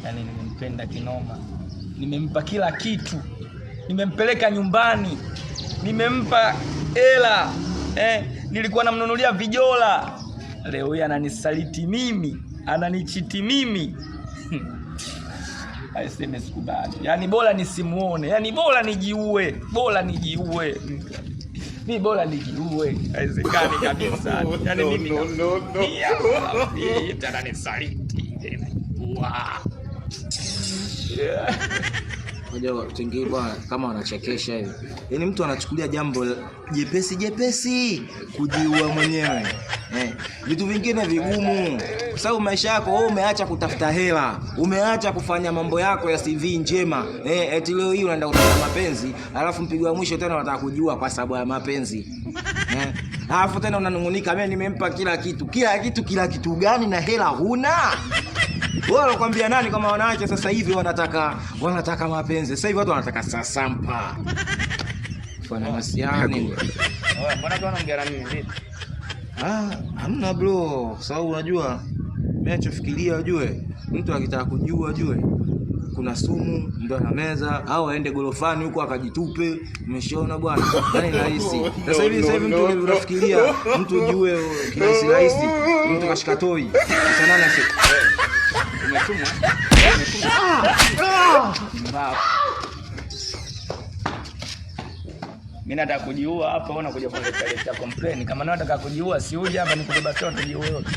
Yaani nimempenda kinoma, nimempa kila kitu, nimempeleka nyumbani, nimempa hela nilikuwa namnunulia vijola. Leo hii ananisaliti mimi, ananichiti mimi. Aiseme sikubali. Yaani bora nisimuone, yaani bora nijiue, bora nijiue. Mi bora nijiue, haiwezekani kabisa. Yaani mimi no, no, no. Ananisaliti tena. Yeah. Unajua watu wengine bwana kama wanachekesha hivi. Yaani mtu anachukulia jambo jepesi jepesi kujiua mwenyewe. Vitu vingine vigumu. Kwa sababu maisha yako wewe umeacha kutafuta hela, umeacha kufanya mambo yako ya CV njema. Eti leo hii unaenda kutafuta mapenzi, alafu mpigo wa mwisho tena unataka kujiua kwa sababu ya mapenzi. Alafu tena unanungunika, mimi nimempa kila kitu. Kila kitu, kila kitu gani na hela huna? Wewe unakwambia nani kama wanawake sasa hivi wanataka mapenzi. Sasa hivi watu wanataka sasampa. Fana masiani. Mbona kama unaongea na mimi vipi? Ah, hamna bro, kwa sababu unajua mimi nachofikiria ujue, mtu akitaka kujua ujue kuna sumu ndo anameza au aende gorofani huko akajitupe. Umeshaona bwana, yani rahisi. Sasa hivi mtu unafikiria mtu ujue kirahisi rahisi, mtu kashika toi. Sasa nani asi Umetumwa? Umetumwa? Mimi nataka kujiua hapa, wewe unakuja kuniletea complain. Kama nataka kujiua, si uje hapa nikubeba sote tujiue wote.